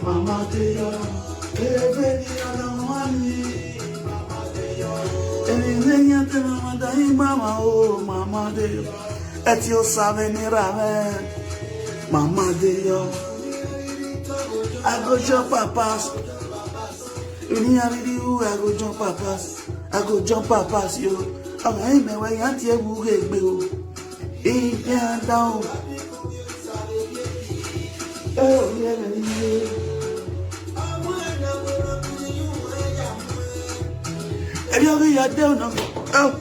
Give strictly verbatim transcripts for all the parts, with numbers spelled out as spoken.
Mama Deya, Ebeni Anamani, Mama Deya. Eni lenya te Mama Dai Mama, oh, Mama Deya. Eti o save ni rave, Mama Deya. I go jump papas. Ini hari di u, I go jump papas. I go jump papas, yo. Ọmọ yìí mẹ́wàá yẹn ti ewu gègbè o. Ìyá dáhùn. Ẹ ò yẹ rẹ̀ nílé. Ẹbí ọdún yà dé ọ̀nà. Ẹ ò.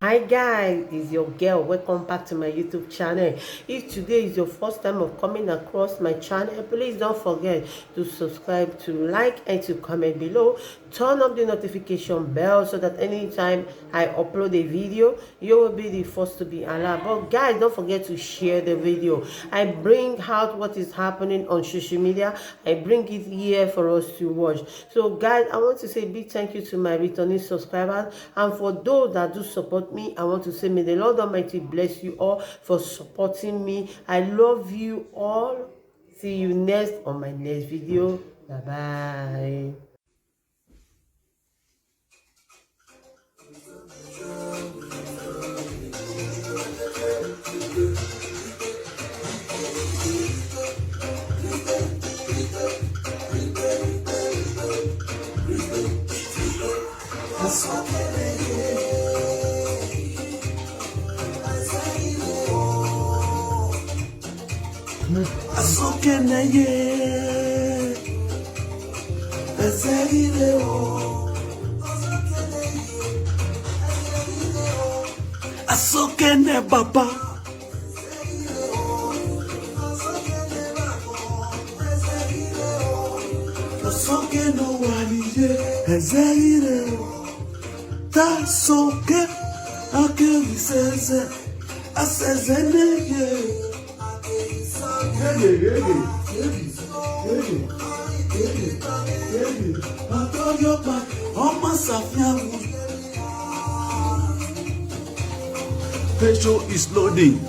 Hi guys, it's your girl. Welcome back to my YouTube channel. If today is your first time of coming across my channel, please don't forget to subscribe, to like, and to comment below. Turn on the notification bell so that anytime I upload a video, you will be the first to be alerted. But guys, don't forget to share the video. I bring out what is happening on social media. I bring it here for us to watch. So guys, I want to say big thank you to my returning subscribers. And for those that do support me, I want to say may the Lord Almighty bless you all for supporting me. I love you all. See you next on my next video. Bye bye. Asokene ye. Ezegide o. Asokene baba. Asokene waliye. Ezegide o. Tasoke. Akewi sese. Asezene ye. Petrol is loading.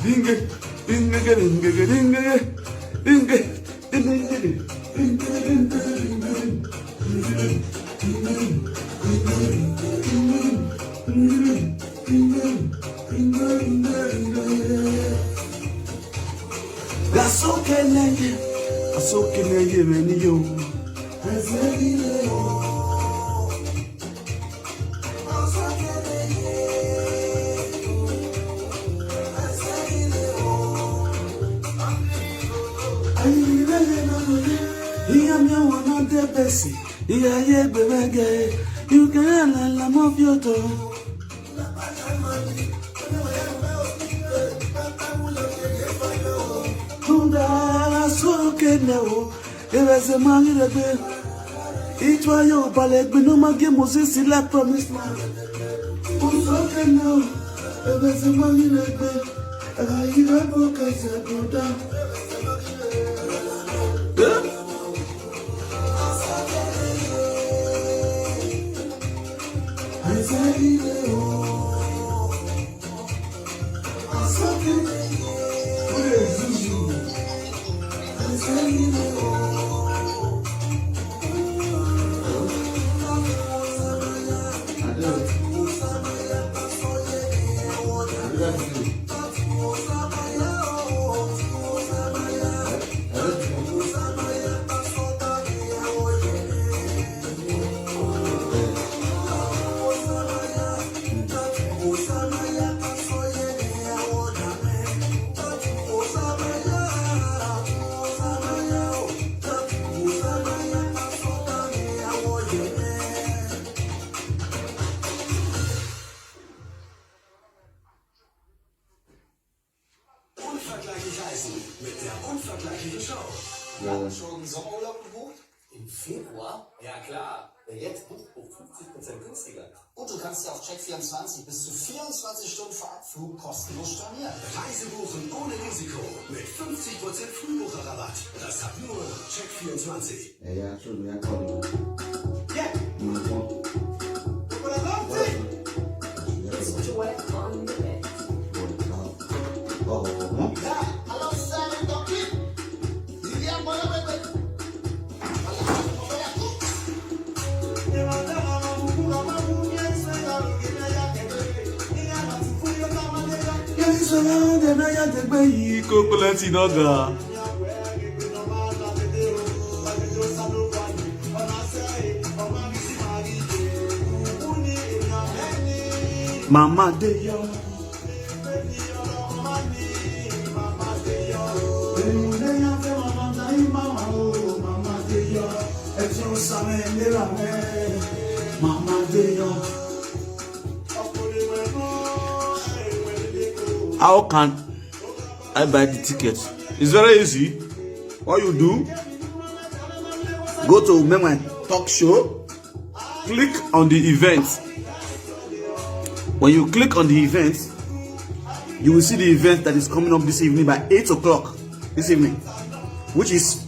Dinge, dinge, dinge, dinge, dinge, dinge. Gasokeneye, gasokeneye meni yo. Iya mi wana de besi, iya ye gbemege, you can la la mo fioto. Kunda soke ne o, ebeze mangi regbe. Itwa yo bale gbe no magi Moses la promise na. Usoke ne o, ebeze mangi regbe. Ayi regbo kase broda. Mit der unvergleichlichen Show. Ja. Schon Sommerurlaub gebucht? Im Februar? Ja klar. Wer jetzt bucht, bucht fünfzig Prozent günstiger. Und du kannst ja auf Check vierundzwanzig bis zu vierundzwanzig Stunden vor Abflug kostenlos stornieren. Reise buchen ohne Risiko mit fünfzig Prozent Frühbucherrabatt. Das hat nur Check vierundzwanzig. Ja, ja, true, yeah, come. Yeah. Mm-hmm. Listen to what on the bed. Oh, huh? Kokola ti dọga. Mama dey young. How can I buy the ticket? It's very easy. All you do, go to Menwen Talk Show, click on the event. When you click on the event, you will see the event that is coming up this evening by eight o'clock this evening, which is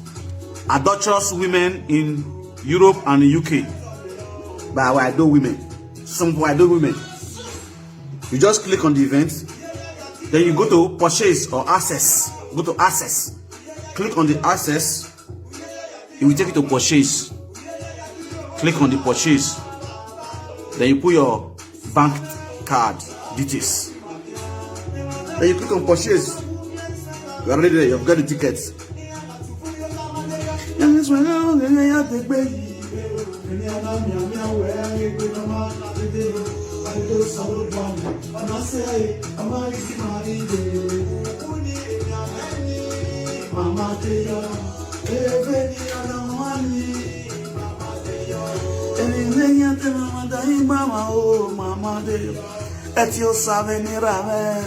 Adulterous Women in Europe and U K by our Edo women. Some of our Edo women. You just click on the event, then you go to purchase or access. Go to access. Click on the access. It will take you to purchase. Click on the purchase. Then you put your bank card details. Then you click on purchase. You are already there. You've got the tickets. Mama dey young, baby, I don't want me. Mama dey young. Èmi lẹ́yìn tí mama dá yín, mama o, mama dey young. Ẹ ti ó sáré ní ra rẹ̀,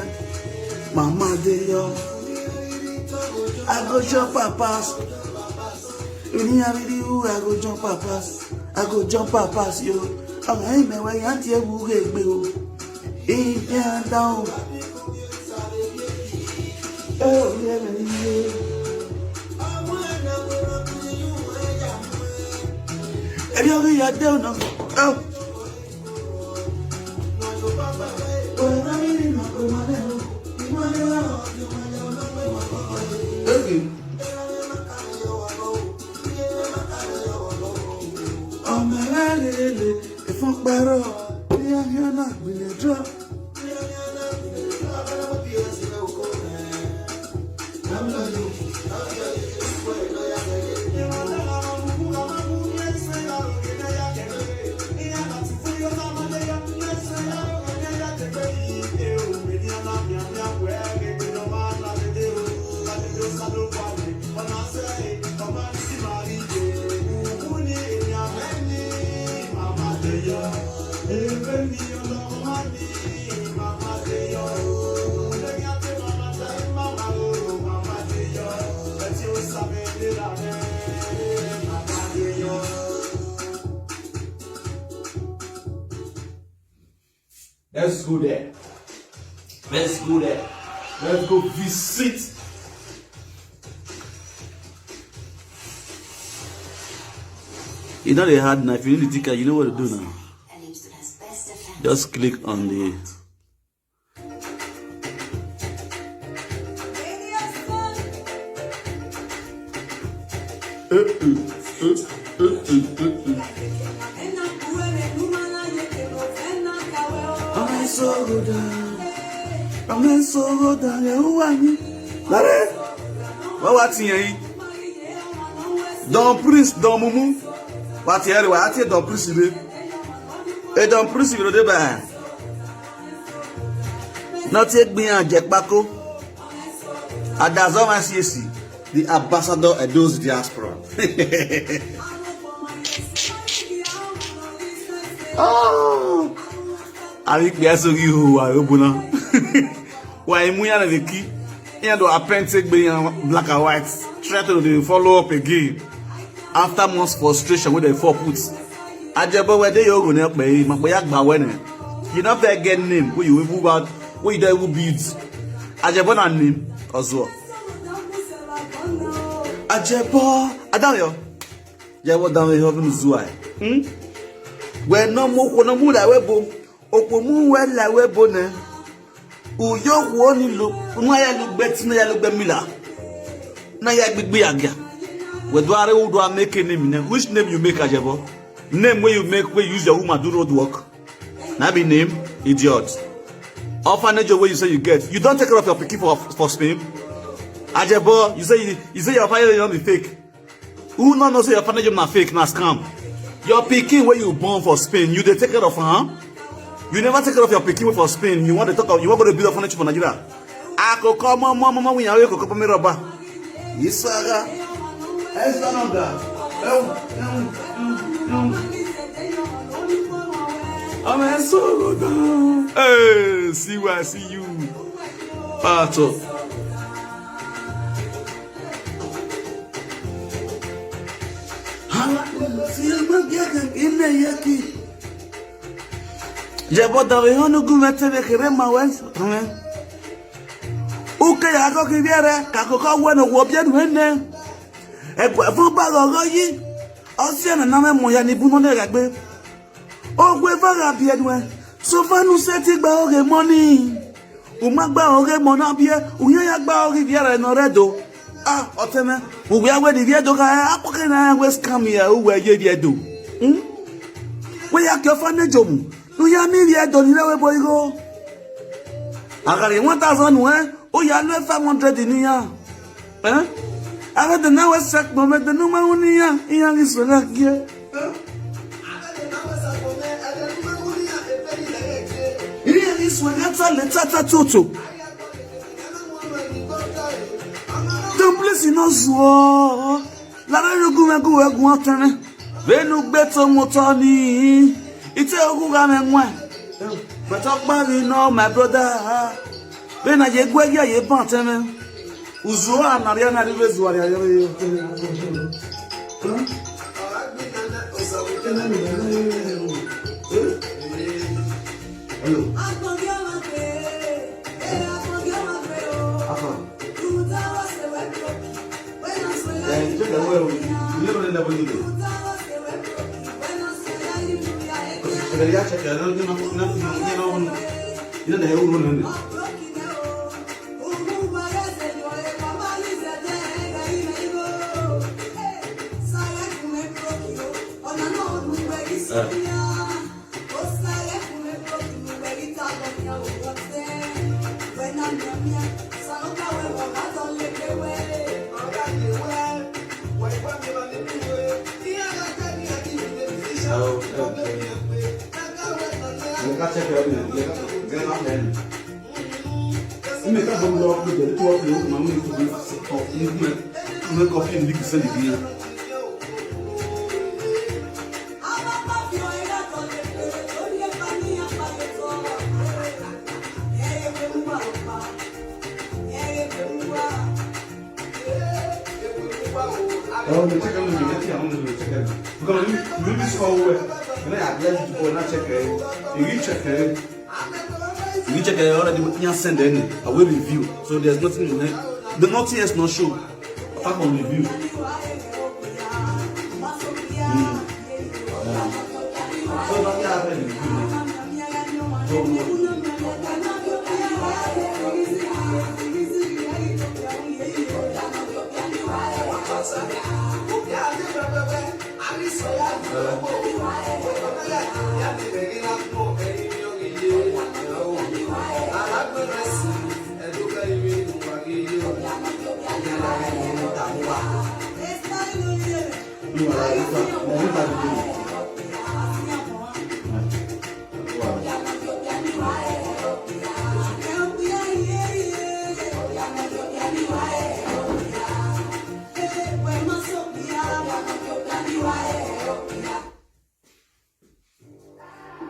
mama dey young. I go jump her pass. Ini I really who I go jump her pass. I go jump her pass, yo. Ọmọ yìí mẹ́wẹ́ yẹn ti ewu rẹ̀ gbé o. Ìjẹ́ àdáhùn. Ẹ ò rí ẹ̀rẹ̀ yìí. Ẹ̀rí orí ìyá dé ọ̀nà. Ẹ ò. Okay. Ọmọ ẹlẹ́rìí lè fún pẹ́rọ ní ayé náà gbìyànjú. Let's go there. Let's go there. Let's go visit. You know they hard now. If you need the ticket, you know what to do now. Just click on the Lare, wọ́n wá ti yẹn yìí. Don Prince, Don Mumu, wá ti ẹ̀rẹ̀ wá á ti Don Prince rẹ̀. Ẹ Don Prince rẹ̀ dé báyìí. Nọtí egbin àjẹpákó. Adazọ my C A C, the ambassador Edo's diaspora. Oh, àbí pé aṣọ yìí hù wà lóbùnà. Wà á mú yàrá lè kí. Ihe do apenti gbe ya black and white. Try to dey follow up again. After months frustration wey dey fall put. Ajebo we dey yogo ne pe ma pe ya gba we ne. You no fit get name wey you even about wey you don even build. Ajebo na name as well. Ajebo Adayo. Ajebo down here even zuai. Hmm? We no mo ko no mu da we bo. Okpomu we la we bo ne. Uyo wo ni lu, nwa ya lu gbe ti na ya lu gbe mila. Na ya gbigbi aga. We do are u do a make a name ne. Which name you make Ajebo? Name where you make where you use your woman do road work. Na be name idiot. Orphanage where you say you get. You don't take care of your pikin for for Spain. Ajebo, you say you, you say your father don't be fake. Who no know say your orphanage na fake, na scam? Your pikin wey you born for Spain, you dey take care of am? You never take care of your pikin wey for Spain. You want to talk of, you want go to build orphanage for Nigeria? I go come on, mama, mama, we are go come me roba. Isaga. Esa no ga. Hey, see where I see you. Pato. Jebo da we honu gume tebe kere ma we. Uke ya ko ki biere ka ko ko we no wo bie du hene. Egwe fun ba go go yi. Osia na na me mo ya ni bu no ne gagbe. Ogwe fa ga bie du. So fa nu se ti gba oge money. Uma gba oge mo na bie, uye ya gba oge bie re no redo. Ah, oteme, u bia we di bie do ka apoke na we scam ya u we ye bie do. Hmm? We ya ke orphanage mu. U ya mi bie do ni le we boy go. Agari one thousand we, o ya lo five hundred ni ya. Eh? Ave de na we sak mo me de no ma uni ya, iya ni so na gie. Eh? Iya ni so na ta le ta ta toto. Don't please no so. La re ru gu me gu we gu atene. Ve nu gbe to mo to ni. Ite ogu ga me nwa. But okpa mi no my brother. Ve na ye gwe ya ye ban tene. Uzo a na ria na ri ve zuwa ria yo. Hello. Afa. Eh, check the well. You never end up with it. Check the, yeah, check the, no, no, no, no, no, no, no. You know the hell, no, no, no. Eh. Nka check it out, nka, nka, nka. Ime ka bom lo ku de tu wa ku ma mu ku bi ko ni me me ko fi ndi ku se ndi bi. Oh, me check out, me check out, me check out. Because you, you miss all way. When I apply to go and check it, you check it. You check it already. You send any. I will review. So there's nothing in there. The nothing else not show. Apart from review. Mm. Yeah. So nothing happened in review. So,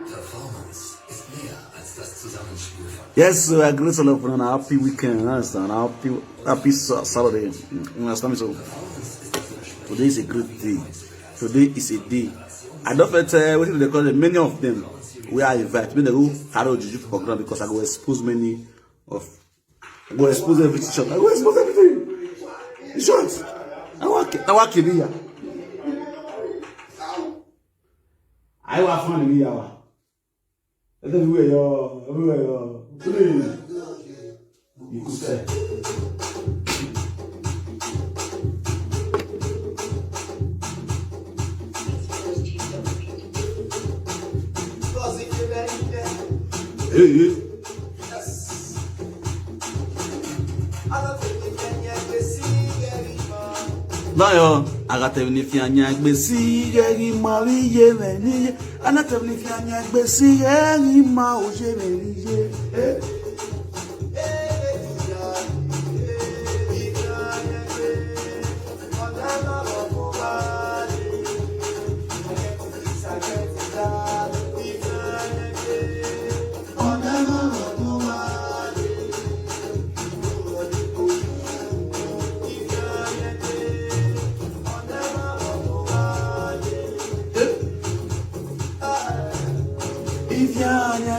Performance ist mehr als das Zusammenspiel von Yes, so I greet all of you on a happy weekend. You understand? Happy, happy Sa- Saturday. You understand me? So today is a great day. Today is a day. I don't fit tell what they call it. Many of them we are invite. Me they go carry juju for ground because I go expose many of. I go expose everything. Shop. I go expose everything. In short, I want, I want to be here. I want fun to be here. Everywhere, yo, everywhere, yo. Please. You could say. Hey, hey. Nayo, agatevni fianya gbesi geri mari ye meni. Anatevni fianya gbesi geri ma o ye meni ye. Eh? If you are a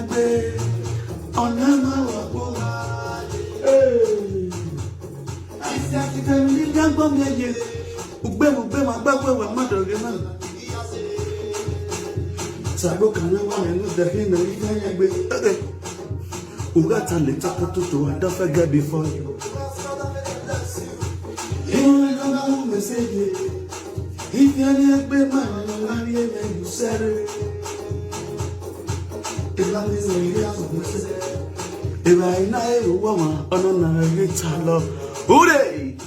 on the Hey. Ugbe ugbe ma gbagbe we mmadụ gị na. Sagbo ka na wa nenu de hin na ihe anya gbe. Ugata le takototo I don't forget before you. Ihe onye na message. If you are a big man, you are a man, you said it. If I miss a year of message. If I know you woman, on a night love. Who dey?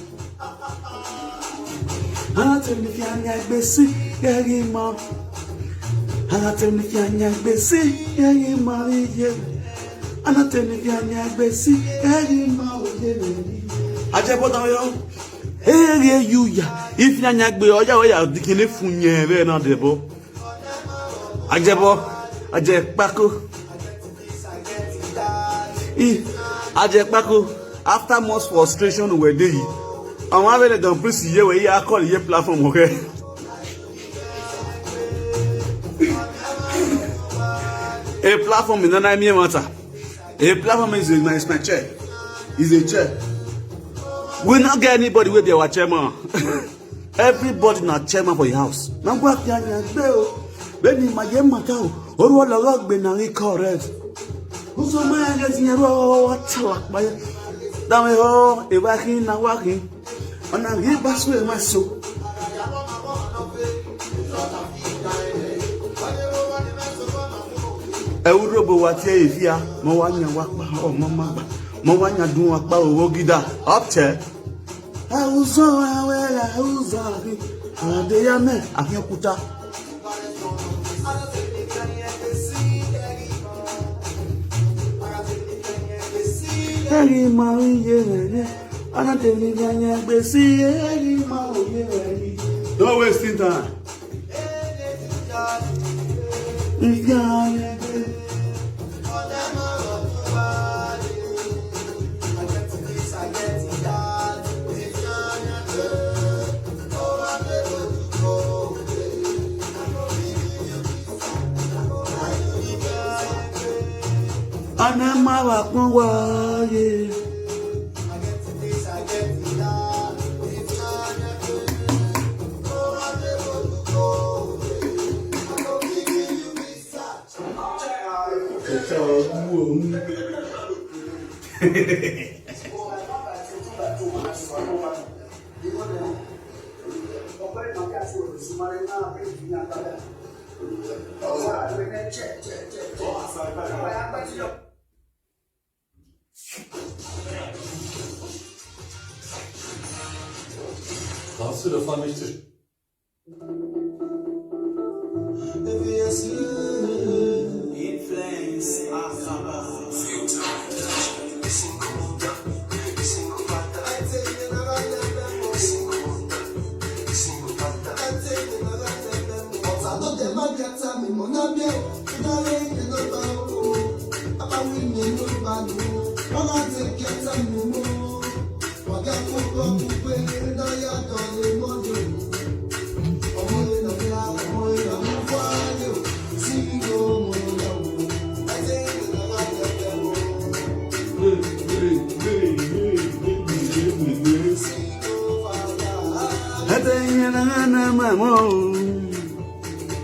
Anatevni fianya gbesi geri ma. Anatevni fianya gbesi geri ma ye. Anatevni fianya gbesi geri ma o ye. Ajebo da yo. Eri eyu ya. If fianya gbe oya oya dikini funye be na debo. Ajebo. Aje pako. I, Ajepako, after much frustration we dey yi. Àwọn abẹ́lẹ̀ gan please yẹ wẹ̀ yẹ akọ́lì yẹ platform ọ̀kẹ́. A platform in nana mi matter. A platform is a nice my chair. Is a chair. We not get anybody with be our chairman. Everybody na chairman for your house. Na ngwa pia nya gbe o. Be ni ma ye mata o. Oru ologo gbe na ri correct. Uzo ma ya ga tinya ro wa tala pa ya. Da me ho e wa kin na wa kin. Ona ri ba so e ma so. E uro bo wa tie e fia. Mo wa nya wa pa o mo ma ba. Mo wa nya dun wa pa o wo gida. Up there. Ahụzọ awela ahụzọ ahụ adị ya mee ahịa kwuta. Eri ma ihe rere anatemi anya gbesi eri ma ihe rere. Don't waste time. Anamawa kpɔn wa ye. Kannst du davon nicht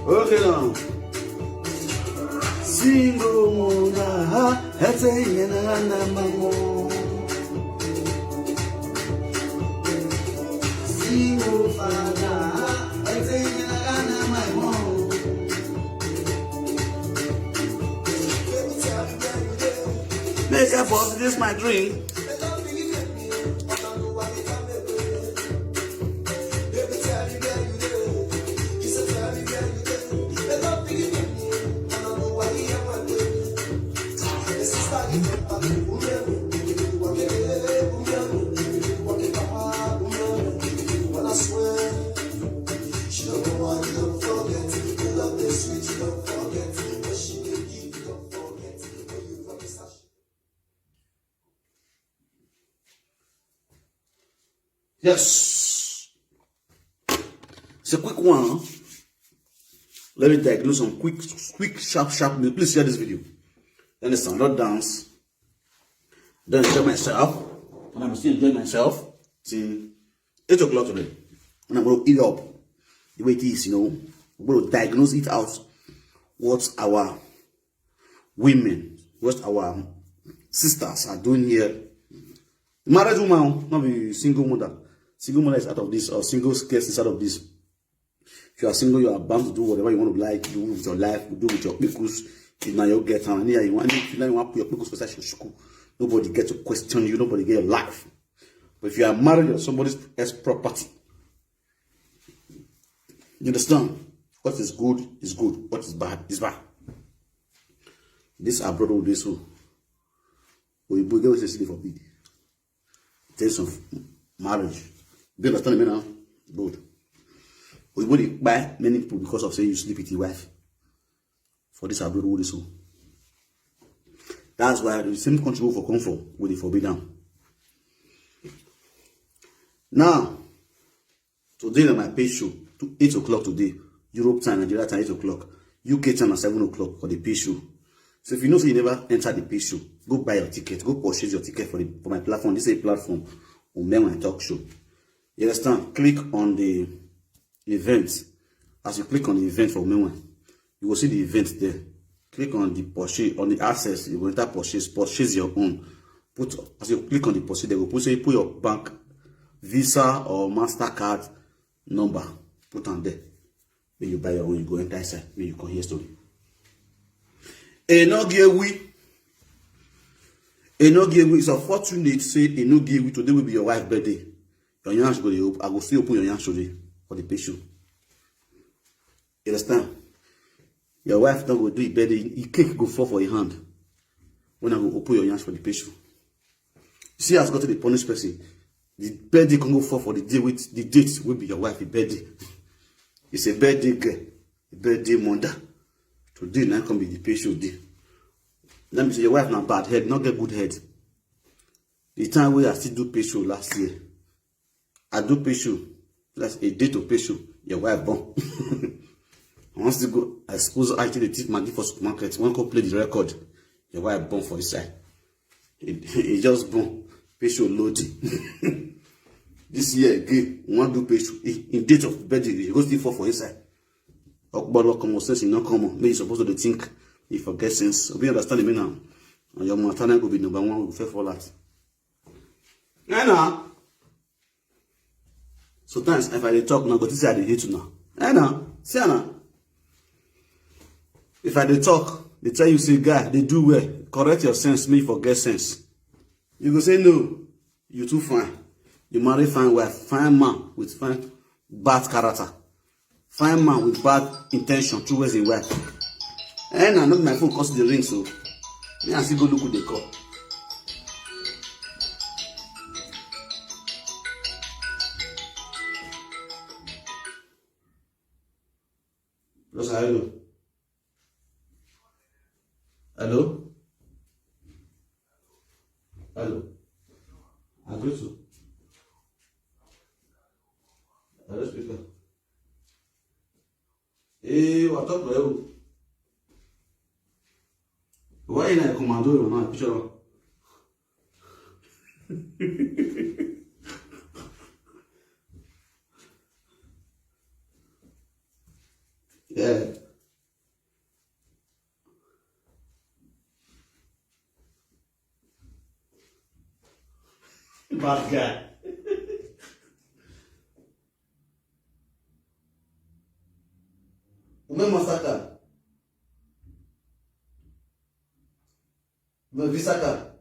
Okay now. Single mother, ha, ete yena na mamo. Single father, ha, ete yena na mamo. Make up for this my dream. Yes. It's a quick one. Let me diagnose some quick, quick, sharp, sharp. Please share this video. Understand? Not dance. Don't enjoy myself. And I'm still enjoying myself till eight o'clock today. And I'm going to eat up the way it is, you know. We're going to diagnose it out. What our women, what our sisters are doing here. Married woman, not be single mother. Single mother is out of this, or single girls is out of this. If you are single, you are bound to do whatever you want to like, do with your life, do with your pickles. If now you get on here, you want, if you now you want to put your pickles for such school, nobody get to question you, nobody get your life. But if you are married, you're somebody else's property. You understand? What is good is good. What is bad is bad. This abroad will do so. Oyibo get what they forbid. Terms of marriage. Do you understand me now? Good. Oyibo dey buy many people because of say you sleep with your wife. For this abroad will do so. That's why the same country we for come for, we dey forbid them. Now, today na my pay show to eight o'clock today, Europe time, Nigeria time, eight o'clock. U K time na seven o'clock for the pay show. So if you know say you never enter the pay show, go buy your ticket, go purchase your ticket for the for my platform. This is a platform, Umenwe Talk Show. You understand? Click on the event. As you click on the event for Umenwe, you will see the event there. Click on the purchase, on the access, you will enter purchase, purchase your own. Put as you click on the purchase, they will put say put your bank, Visa or MasterCard number, put on there. When you buy your own, you go enter inside, when you come hear story. Enogewi. Enogewi, it's unfortunate say Enogewi today will be your wife birthday. Your yansh go dey op- I go still open your yansh today for the pay show. You understand? Your wife don go do a birthday, e cake go fall for your hand. When I go open your yansh for the pay show. See as God dey punish person. The birthday can go fall for the day with the date will be your wife a birthday. It's a birthday girl, a birthday mother. Today now come be the pay show day. Let me say your wife na bad head, not get good head. The time we I still do pay show last year, I do pay show. That's a day to pay show. Your wife born. I want to go. I suppose I take the thief Maggie for supermarket. When go play the record, your wife born for inside. It, it just born. Pay show loading. This year again, we want do pay show. In, in date of birthday, you go still fall for inside. Okpolo common sense, you no common. Me, you supposed to think. You forget sense. So we understand me now. And your matter now go be number one. We fair for that. Now, now. Sometimes if I dey talk now, go think say I dey hate una. Eh now, see now. If I dey talk, they tell you say guy, they do well. Correct your sense, me forget sense. You go say no, you too fine. You marry fine wife, fine man with fine bad character. Fine man with bad intention towards his wife. Eh, na not my phone cause the ring so. Me I still go look who they call. Just hello. Hello? Hello. I greet you. Hello, speaker. Hey, what up, bro? Why you not commando? You not picture. Yeah. Bad guy. Ume Masaka. Ume Visaka.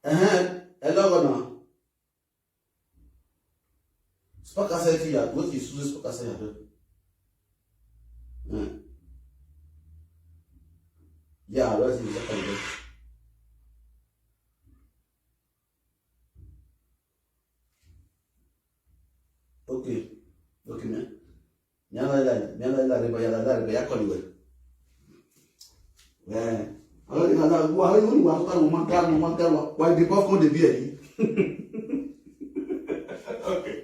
Uh-huh. Hello, now. Spaka sai ti ya, what is Susan Spaka sai ya? Hmm. Yeah, what is Spaka? Okay. Okay, man. Nyala la, nyala la, riba, yala la, riba, ya koli we. Eh. Ala ni ala wa, ala ni wa, wa, wa, wa, wa, wa, wa, wa, di pop kon de bi e. Okay.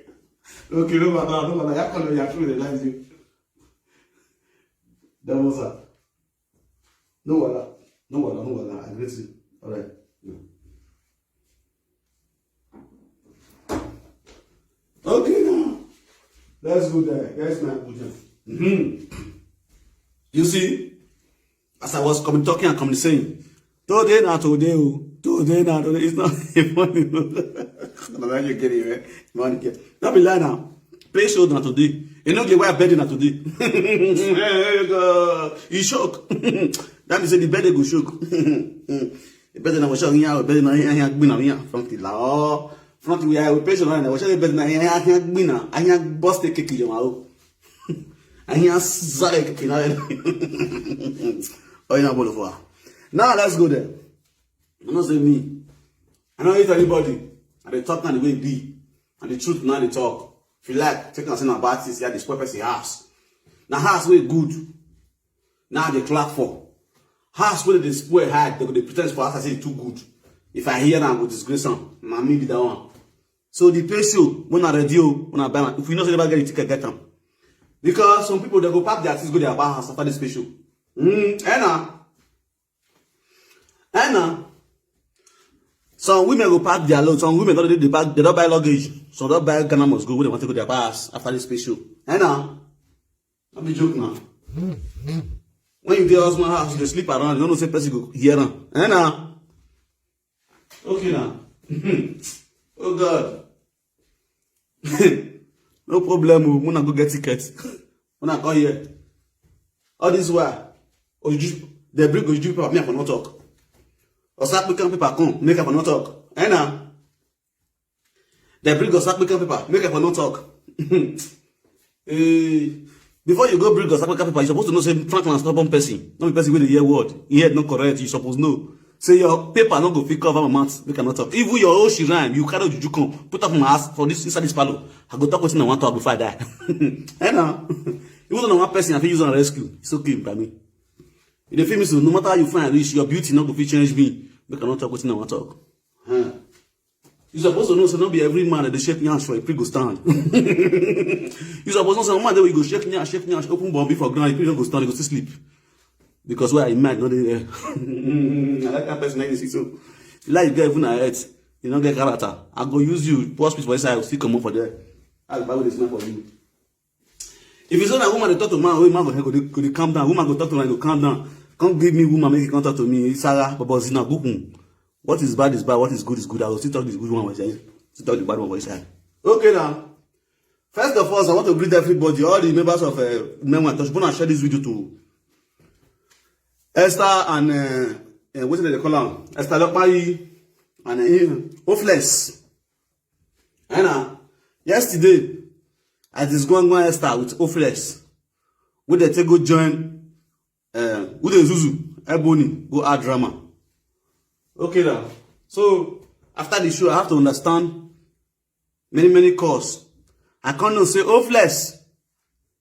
Okay, no matter, no matter. Ya koli we, ya koli we, like you. That was up. No wala, no wala, no wala. I greet you. All right. Yeah. Okay now. Let's go there. There's my Abuja. Mm-hmm. You see, as I was coming talking and coming saying, today na today, oh, today na today. It's not a funny. No, you get it, man. Money get. Not be lie now. Pay show na today. You know the way I bet na today. You shock. That means the bet go shock. The bet na go shock. Yeah, bet na yeah, yeah, gbina yeah. From the law. From the way I pay show na. Go show bet na yeah, yeah, gbina. Yeah, boss take kick you out. Anya zare kina. Oh, you know, Bolofua. Now let's go there. I know say me. I don't hate anybody. I dey talk na the way e be. And the truth na the talk. If you like, take am say na bad things, yeah, dey spoil person house. Na house wey good. Now they clap for. House wey dey spoil hard, they go dey pretend for house, I say e too good. If I hear am, I go disgrace am. Na me be that one. So the pay show, when I ready, oh, when I buy am, if you know say never get the ticket, get am. Because some people, they go pack their things, go their bar house after the special. Mm, eh na. Eh na. Some women go pack their load. Some women don't dey pack, they don't buy luggage. Some don't buy Ghana must go, wey they want to go their bar house after the special. Eh na. No be joke now. When you dey husband house, you dey sleep around, you don't know say person go hear am. Eh na. Okay now. Oh God. No problem, oh. Una go get ticket. Una come here. All this while, Ojuju, they bring Ojuju paper, me I for no talk. Osapikan paper come, make I for no talk. Eh na. They bring Osapikan paper, make I for no talk. Eh, before you go bring Osapikan paper, you supposed to know say Franklin na stubborn person. No be person wey dey hear word. Him head no correct, you suppose know. Say your paper no go fit cover my mouth, make I no talk. Even your own shrine, you carry juju come, put up my ass for this, inside this parlor. I go talk wetin I wan talk before I die. Eh na. Even though na one person, I fit use am rescue. It's okay by me. You dey feel me so, no matter how you fine reach, your beauty no go fit change me. Make I no talk wetin I wan talk. Huh. You suppose to know say no be every man that dey shake hands for a prick go stand. You suppose know say man dey wey you go shake hands, shake hands, open bomb for ground, a prick no go stand, e go still sleep. Because where I mind no dey there. I like that person like this. So life get even ahead. You no get character. I go use you, pour spit for inside, I go still comot for there. As the Bible dey smell for you. If you say na woman dey talk to man, wey man go, go dey, go dey calm down. Woman go talk to man, go calm down. Come give me woman, make you come talk to me. Sarah, Bobo Zina, Gukun. What is bad is bad. What is good is good. I will still talk the good one for inside. Still talk the bad one for inside. Okay now. First of all, I want to greet everybody, all the members of uh, Men One Touch. Wanna share this video to Esther and uh, uh, what did they call her? Esther Lokpayi and uh, Hopeless. And uh, yesterday, I just go and go Esther with Hopeless. Wey they take go join uh, who dey Zuzu, Ebony, go add drama. Okay now. So after the show, I have to understand many, many calls. I can't know say Hopeless,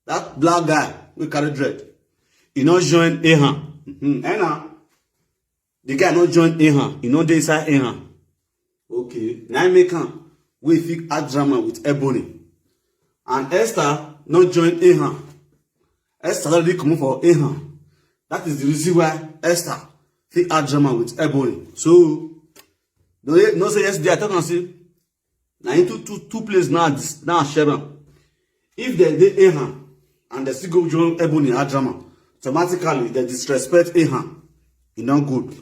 that black guy wey carry dread, he no join Ehan. Mm-hmm. Eh na. The guy no join Ehan, he no dey inside Ehan. Okay, na im make am wey fit act drama with Ebony. And Esther no join Ehan. Esther already comot for Ehan. That is the reason why Esther fit act drama with Ebony. So, no, no say yesterday I talk am say na into two two place now dis- now share am. If dem dey Ehan and dem still go join Ebony act drama, automatically dem disrespect Ehan. E no good.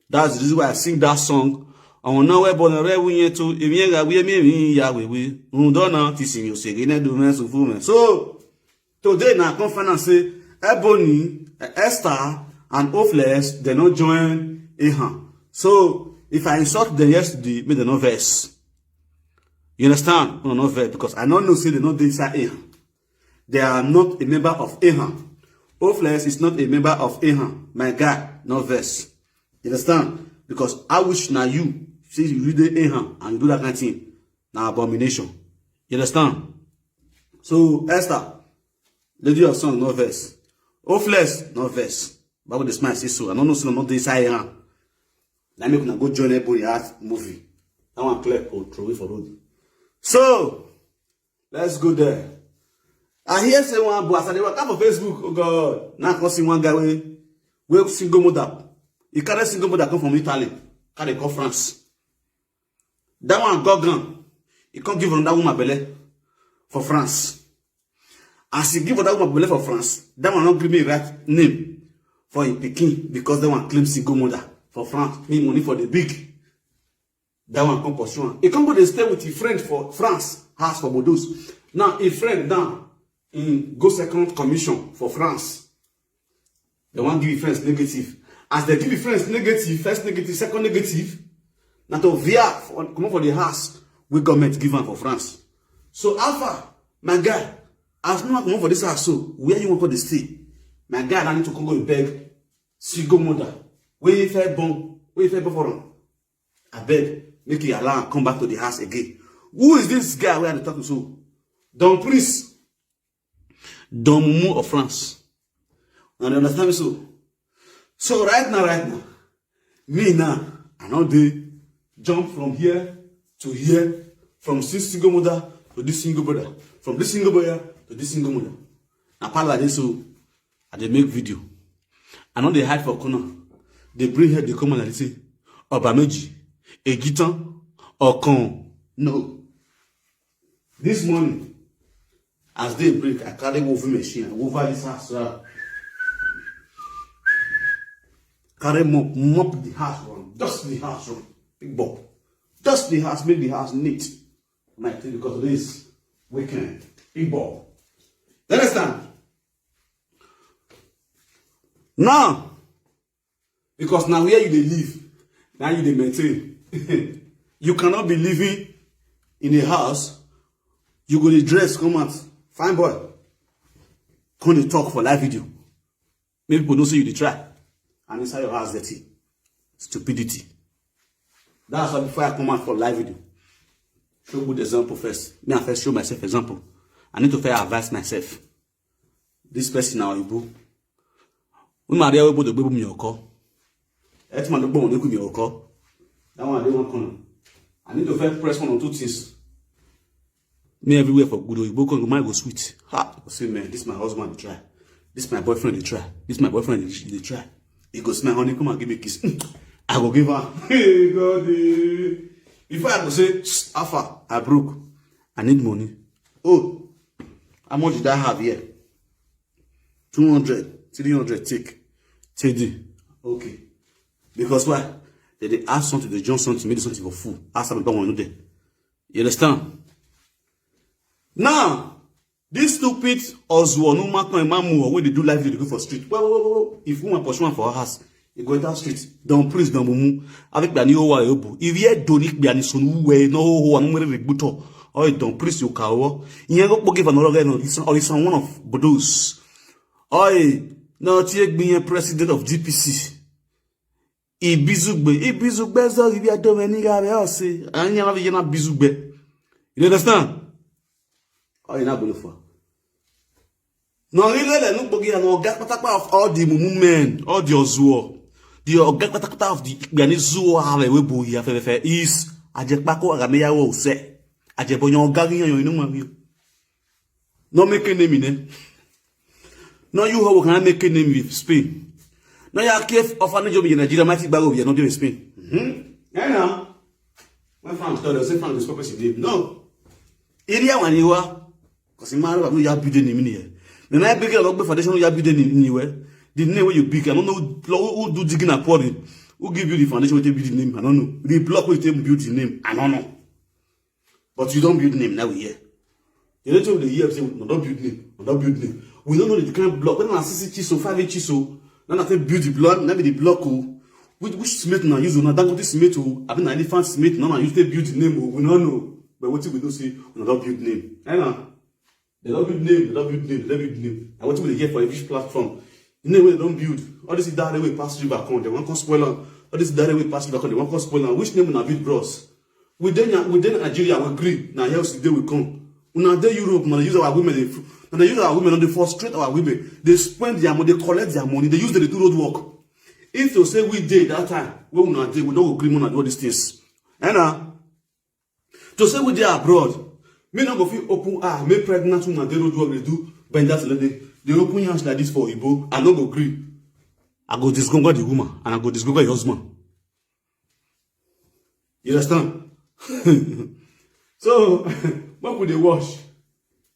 That's the reason why I sing that song. Ọ̀hún náà wẹ́ bọ̀nà rẹ̀ wúyẹn tó èmi ẹ̀rà wí èmi èmi ìyá wèwe. Rùndọ́nà ti sì yòó ṣègé náà dùn mẹ́sùn fún mi. So, today na come find out say Ebony, Esther, and Hopeless dem no join Ehan. So, if I insult them yesterday, make dem no vex. You understand? No, no vex, because I no know say dem no dey inside Ehan. They are not a member of Ehan. Hopeless is not a member of Ehan. My guy, no vex. You understand? Because I wish na you see you dey Ehan and you do that kind of thing. Na abomination. You understand? So Esther, lady of song, no vex. Hopeless, no vex. Bible dey smile say so. I no know say no dey inside Ehan. Na make una go join Ebony art movie. That one clear, go throw away for road. So, let's go there. I hear say one boy, as I dey waka for Facebook, oh God, now I come see one guy wey wey single mother. He carry single mother come from Italy, carry come France. That one go gone. He come give another woman belle for France. As he give another woman belle for France, that one no gree me write name for him pikin because that one claim single mother for France. Me money for the big. That one come pursue am. He come go dey stay with him friend for France, house for Bordeaux. Now him friend now he go second commission for France. They wan give him friends negative. As they give him friends negative, first negative, second negative, na to via for, comot for the house wey government give am for France. So how far, my guy, as no one comot for this house, so where you wan come dey stay? My guy, na need to come go beg single mother wey fair born, wey fair born for am. Abeg, make you allow am come back to the house again. Who is this guy wey I dey talk to so? Don Prince, Don Mumu of France. Una dey understand me so? So right now, right now, me now, I no dey jump from here to here, from this single mother to this single brother, from this single brother to this single mother. Na palava dey so. I dey make video. I no dey hide for corner. Dey bring head dey come and dey say, Oba Meji, Egitan, Okon. No. This morning, as day break, I carry woven machine, I wover this house. Uh, carry mop, mop the house run, dust the house run. Big ball. Dust the house, make the house neat. My thing because this weekend. Big ball. You understand? Now, because now where you dey live, now you dey maintain. You cannot be living in a house, you go dey dress, come out, fine boy. Come dey talk for live video. Make people know say you dey try. And inside your house, dirty. Stupidity. That's why before I come out for live video, show good example first. Me, I first show myself example. I need to first advise myself. This person na Oyibo. When my real Oyibo dey gbegbu mi oko. Etman dey gbegbu mi oko. That one dey one corner. I need to first press one or two things. Me everywhere for good Oyibo come, my go sweet. Ha! Go say, man, this my husband dey try. This my boyfriend dey try. This my boyfriend dey dey try. He go smile, honey, come and give me kiss. I go give her. Hey, God, eh. Before I go say, "Shh, how far? I broke. I need money." Oh, how much did I have here? Two hundred, three hundred, take. Take the. Okay. Because why? They dey ask something, they join something, make the something for full. Ask them, don't want to know there. You understand? Now, this stupid Ozuo, no matter Imamu, wey dey do live video for street. Well, well, well, well, if woman pursue am for her house, e go enter street. Don Prince, Don Mumu. Avec Bani Owa Yobo. If you don't need Bani Sunu, we no ho ho, and we regbuto. Oh, Don Prince, you kawo. You go give another guy, no, listen, or listen, one of those. Oh, no, Tiek being president of G P C. Ibizugbe, Ibizugbe, so if you don't any guy else, and you have a Bizugbe. You understand? Oh, you're not going for. No, really, no, but you know, got of all the Mumu men, all the Ozuo. The oga katakata of the Igbani Zoo have a way boy here for is Ajepako Agameya will say Ajebonyo Gagi, you know, no make a name in it. Now you how can I make a name with Spain? Now you are careful of an job in Nigeria, mighty bag of you not doing Spain. Mm-hmm. Yeah, now. My fans tell us, say fans is purpose in name. No. Area one you are. Because in my life, you have building name in here. Then I big a lot of foundation, you have building in anywhere. The name where you big, I don't know who, who do digging and pouring. Who give you the foundation with the building name? I don't know. The block with the building name, I don't know. But you don't build name now here. The little the year say, no, don't build name, no, don't build name. We don't know the kind of block. When I see chiso, five chiso, now I say build the block, now be the block. Oh. Which, which cement now use? Now that what is cement? Oh, I mean, elephant cement. Now I use to build the name. Oh, we don't know. But what we do see, we don't build name. Eh, nah. They don't build name, they don't build name, they don't build name. And what we dey hear for every platform? The name wey they don't build. All this that way pass river come, they want come spoil am. All this that way pass river come, they want come spoil am. Which name una build, bros? We dey Ni-, we dey Nigeria, we gree. Na here we dey, we come. Una dey Europe, na dey use our women. Dey, na dey use our women, na dey frustrate our women. They spend their money, they collect their money, they use them to do road work. If you say we dey that time, when una dey, we no go gree una do all these things. Eh, nah. To say we dey abroad, me no go fit open eye, make pregnant woman dey road work dey do benders like dey, dey open yansh like this for Igbo, I no go gree. I go disgorgor the woman and I go disgorgor your husband. You understand? So, make we dey watch.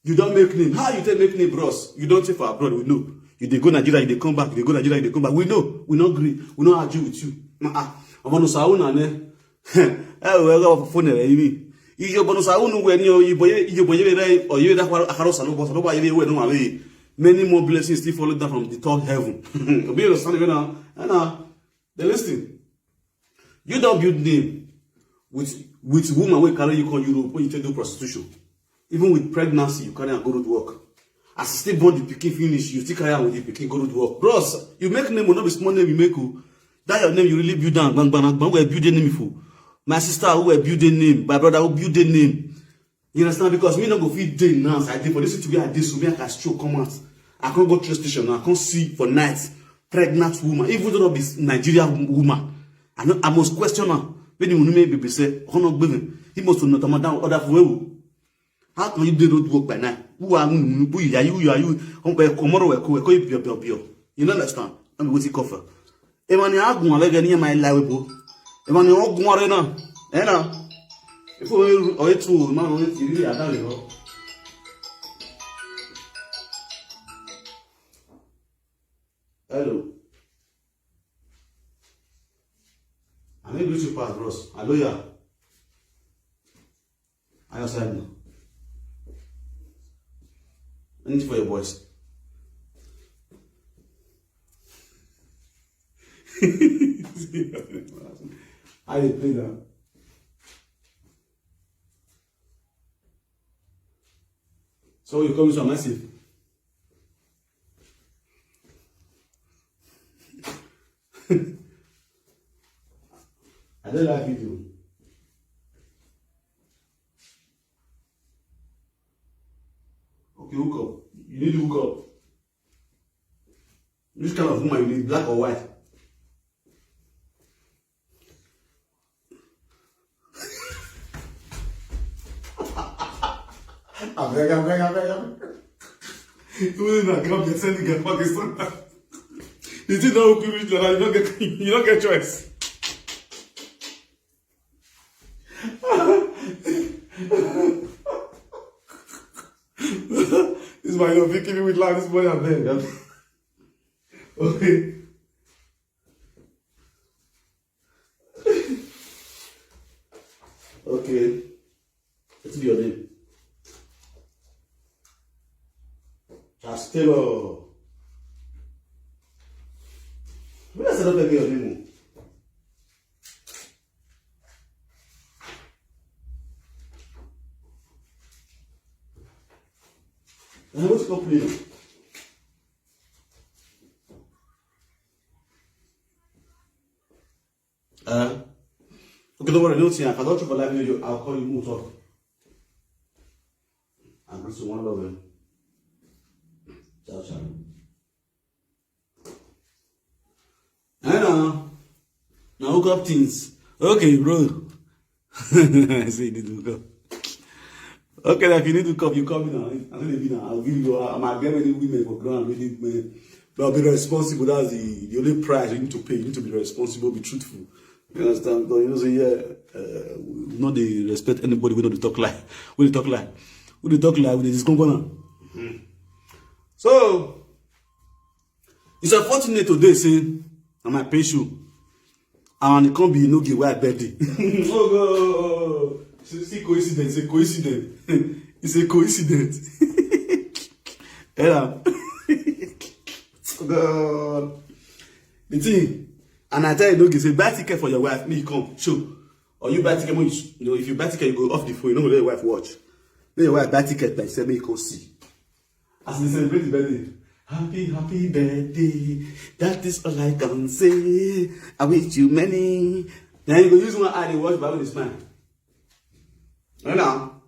You don't make name. How you take make name, bros? You don't take for abroad, we know. You dey go Nigeria, you dey come back, you dey go Nigeria, you dey come back. We know. We no gree. We no argue with you. Uh-uh. Omo no sa una ne. Eh, we go phone e mi. Iyo bono sa unu we ni o, ibo ye, iyo boye re, o ye da kwa akaro sa lo bo, sa lo ba ye we no ma we. Many more blessings still follow down from the third heaven. Obi understand me now? Eh, now. They listen. You don't build name with, with woman wey carry you come Europe when you take do prostitution. Even with pregnancy, you carry am go road work. As you still born the pikin finish, you still carry am with the pikin go road work. Bros, you make name, no be small name you make o. That your name, you really build am. Gbang, gbang, gbang, we build a name for. My sister, who we build a name. My brother, who build a name. You understand? Because me no go fit dey now as I dey for this city where I dey, so me I can stroke come out. I can't go train station now. I can't see for night pregnant woman, even though not be Nigeria woman. I know I must question her. When you may be say, "Oh no, baby, he must not come down order for you." How can you do road work by night? Who are you? Who are you? Who are you? Come back, come on, we go, we go, bio, bio, bio. You know, understand? I'm waiting cover. Emani agun alege ni my life bo. Emani ogun are na. E na. If we are to man on it, you really are done. Hello. I need you to pass, bros. Hello, yeah. I outside now. Anything for your boys. How you play now? So you come to massive. I don't like video. Okay, hook up. You need to hook up. Which kind of woman you need, black or white? I beg, I beg, I beg, I beg. Even if I come, they send the girl Pakistan. The thing don't hook you reach like that, you don't get, you don't get choice. This is why you don't fit kill me with life this morning, I beg. Okay. Okay. What's your name? Charles Taylor. Where does that your name? And what's your company? Uh, okay, don't worry, don't see. If I don't for live video, I'll call you. We'll talk. I'm just one love. Ciao, ciao. I know. Now hook up things. Okay, bro. I say you need to hook up. Okay, if you need to hook up, you call me now. I don't even know. I'll give you. I might get many women for ground. Really, man. But be responsible. That's the, the only price you need to pay. You need to be responsible, be truthful. You understand? Because you know, say, yeah, uh, we not dey respect anybody. We don't dey talk lie. We dey talk lie. We dey talk lie. We dey discount now. So it's unfortunate today, say, on my pay show. And it can't be no give where I birthday. Oh God. See, see coincidence, a coincidence. It's a coincidence. Yeah. Oh God. The thing, and I tell you, no, say buy ticket for your wife, me come show. Or you buy ticket, when you, you know, if you buy ticket, you go off the phone, you know, let your wife watch. Let your wife buy ticket, like, say, me come see. As they celebrate the birthday, happy, happy birthday. That is all I can say. I wish you many. Then you go use one eye, they watch Bible, they smile. Right now,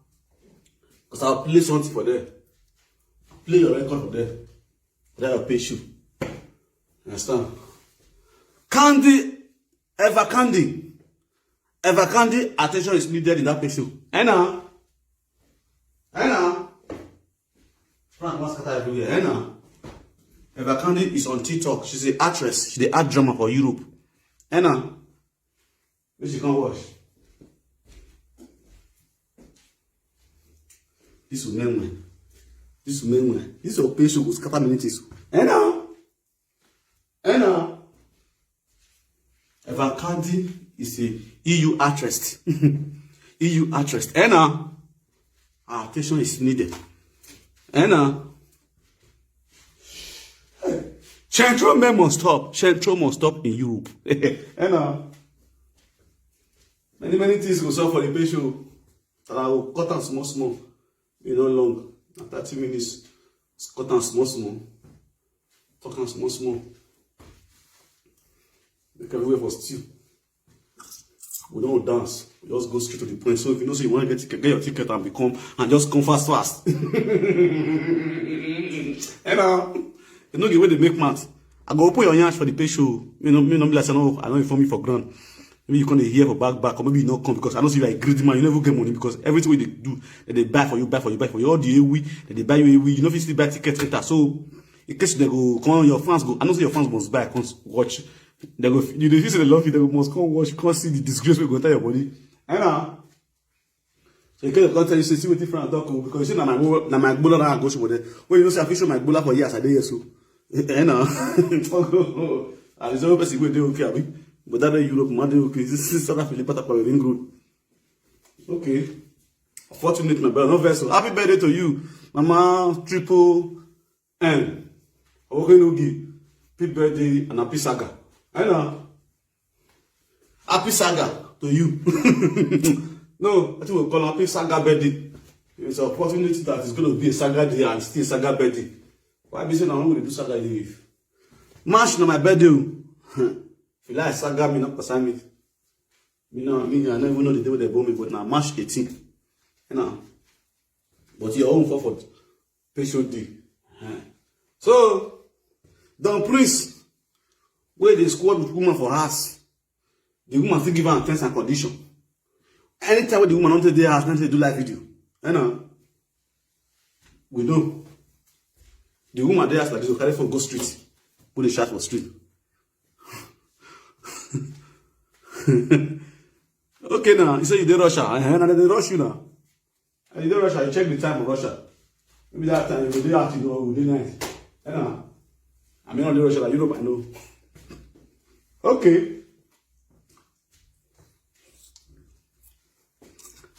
because I'll play something for them. Play your record for them. That will pay you. Understand? Candy, ever candy. Ever candy, attention is needed in that pay show. Eh now? Eh now? Frank must scatter everywhere. Eh now? Ever candy is on TikTok. She's an actress. She dey act drama for Europe. Eh now? Make she come watch. This will make one. This will make one. This your pay show go scatter many things. Eh now? Eh now? Ever candy is a E U actress. E U actress. Eh now? Our attention is needed. Eh now? Central men must stop. Central must stop in Europe. Eh now? Many, many things go solve for the pay show. And I will cut am small, small. You know, long. Na thirty minutes. Cut am small, small. Talk am small, small. Make everywhere for still. We don't dance. We just go straight to the point. So if you know say you want to get ticket, get your ticket and become and just come fast, fast. And uh, you know the way they make math. I go open your yansh for the pay show. You know, me no be like say no, I don't inform you for ground. Maybe you come dey hear for back back, or maybe you no come because I don't see you like greedy man. You never get money because everything wey they do, that they buy for you, buy for you, buy for you. All the A W E, that they buy you A W E, you no fit still buy ticket enter. So in case they go come, your fans go. I know say your fans must buy, come watch. They go, you dey feel say they love you. They go must come watch, come see the disgrace wey go enter your body. Eh na? So in case they come tell you say see wetin friend talk o, because you say na my gbola, na my gbola na I go show for there. When you know say I fit show my gbola for here as I dey here so. Eh na? I dey zero person wey dey okay abi. But that day Europe, man dey okay. This is South Africa, part of Ring Road. Okay. Fortunate, my brother. No vessel. Happy birthday to you, Mama Triple M. Owoke Nugi. Happy birthday and happy saga. I know. Happy saga to you. No, I think we'll call happy saga birthday. It's an opportunity that is going to be a saga day and still saga birthday. Why be say now we do saga day? March na my birthday o. If you like saga me, not concern me. Me now, me, I never know the day they born me, but now March eighteen. You know. But your own for for pay show day. Eh. So, Don Prince, where they squad with woman for us, the woman still give her terms and condition. Anytime with the woman don't take their house, not to do live video. You know. We know. The woman dey ask like this, go carry phone go street. Go dey shout for street. Okay now, you say you dey Russia. Eh, na dem dey rush you now. And you dey Russia, you check the time for Russia. Maybe that time you go dey out, you go dey night. Eh na. I mean, only Russia, like Europe, I know. Okay.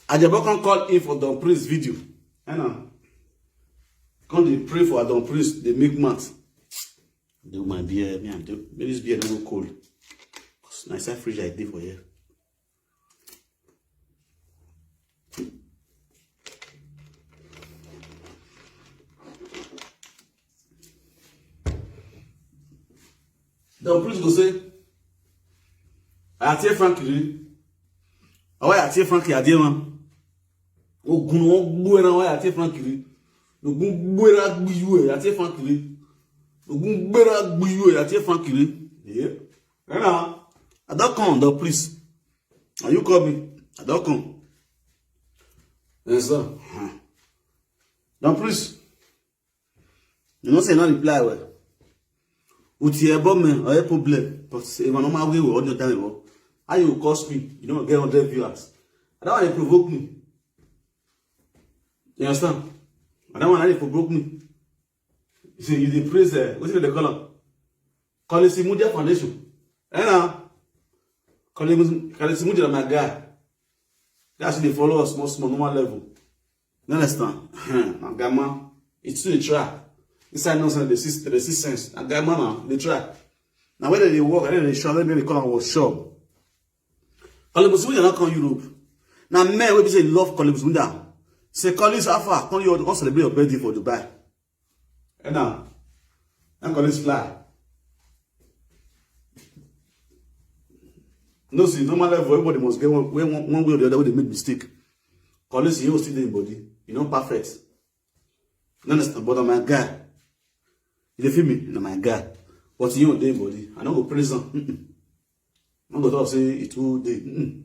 Ajebo come call in for Don Prince video. I know. Come dey pray for Don Prince, dey make math. Do my beer, me and do. Make this beer no go cold. 'Cause na inside fridge I dey for here. Don Prince go say, "Àti Frank rí." Àwa àti Frank yà dé wọn. Ogun ni wọ́n gbó ẹran wa àti Frank rí. Ogun gbéra gbiyú ẹ̀ àti Frank rí. Ogun gbéra gbiyú ẹ̀ àti Frank rí. Yeah. Ẹ̀rọ I don come, Don Prince. And you call me, I don come. Yes, sir. Don Prince. You know say you no reply well. With your bomb or your problem, but if I normal way with all your time, how you cost me? You don't get hundred viewers. I don't want to provoke me. You understand? I don't want to provoke me. You see, you dey praise, uh, what do they call am? Collins Media Foundation. Eh, now? Collins Media, my guy. That's the followers, small, small, normal level. You understand? My grandma, it's still a try. Inside nonsense, they see, they see sense. My grandma now, they try. Now, whether they work, I don't know, they show, they call our shop. Collins Media not come Europe. Now, men will be say love Collins Media. Say, Collins, how far? Come you, come celebrate your birthday for Dubai. And now, I'm calling fly. No, see, normal level, everybody must get one, one, one way or the other way they make mistake. Collins, you still dey body. You know, perfect. You understand? But my guy, you dey feel me? Na my guy. But you dey body. I no go prison. Mm-mm. I no go talk say it too dey. Mm-mm.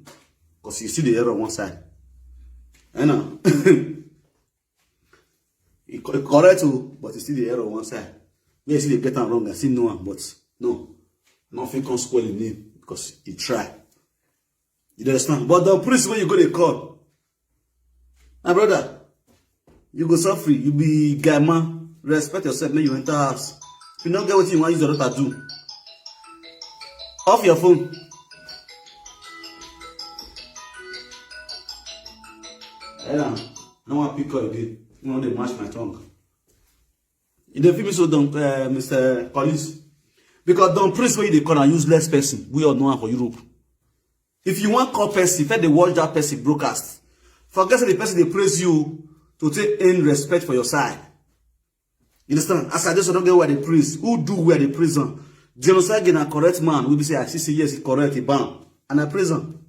Because you see the error on one side. You know? It co-, it correct o, but you see the error on one side. Me, I see they get am wrong, I see no one, but no. Nothing can spoil him name because he try. You understand? But the priest when you go, they call. My brother, you go suffer. You be guy man. Respect yourself. Make you enter house. If you don't get what you want, use your daughter do. Off your phone. Yeah, no one pick up again. You know they match my tongue. You dey feel me so, Don, uh, Mister Collins? Because Don Prince, when you dey call a useless person, we all know am for Europe. If you want call person, first they watch that person broadcast. Forget say the person they praise you to take in respect for your side. You understand? As I just don't get where they praise. Who do where they prison? Genocide again a correct man. We be say, I see, say yes, he correct, he ban. And I prison.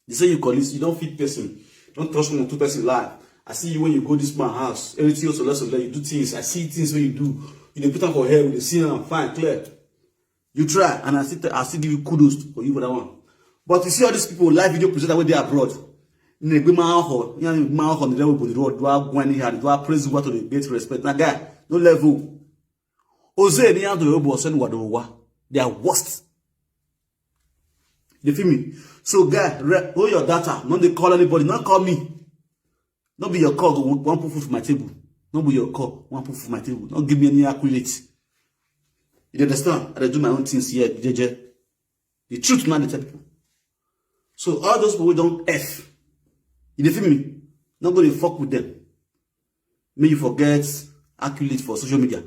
They say you Collins, you don't feed person. Don't trust one two person life. I see you when you go this man house. Everything else, less of that, you do things. I see things when you do. You dey put am for hair, we dey see am fine, clear. You try, and I still, I still give you kudos for you for that one. But you see all these people, live video presenter wey dey abroad. Negbe ma ho, you know, ma ho, the level of the road, do I go anyhow, do I praise what to get respect? Na guy, no level. Oze ni ando yo bo sen wa do wa. They are worst. You feel me? So, guy, re-, hold your data. No dey call anybody. No call me. No be your call go one put food for my table. No be your call one put food for my table. No give me any accolades. You understand? I dey do my own things here, J J. The truth now dey tell people. So all those people wey don F, you dey feel me? No go dey fuck with them. Make you forget accolades for social media.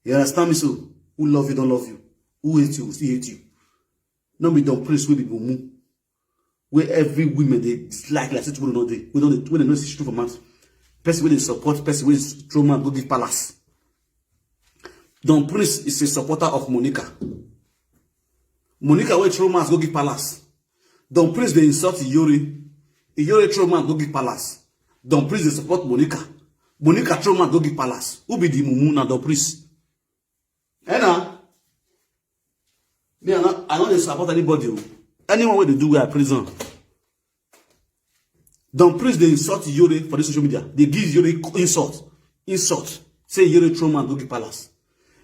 You understand me? So who love you, don't love you. Who hate you, will still hate you. No be Don Prince wey be mumu. Where every women they dislike like say tomorrow no dey. We don't dey, we don't know see true for mouth. Person wey dey support, person wey throw man go give palace. Don Prince is a supporter of Monica. Monica wey throw man go give palace. Don Prince dey insult Iyore. Iyore throw man go give palace. Don Prince dey support Monica. Monica throw man go give palace. Who be the mumu na Don Prince? Eh na? Me, I no, I no dey support anybody o. Anyone wey dey do well, I prison. Don Prince dey insult Iyore for this social media. They give Iyore insult, insult. Say Iyore throw man go give palace.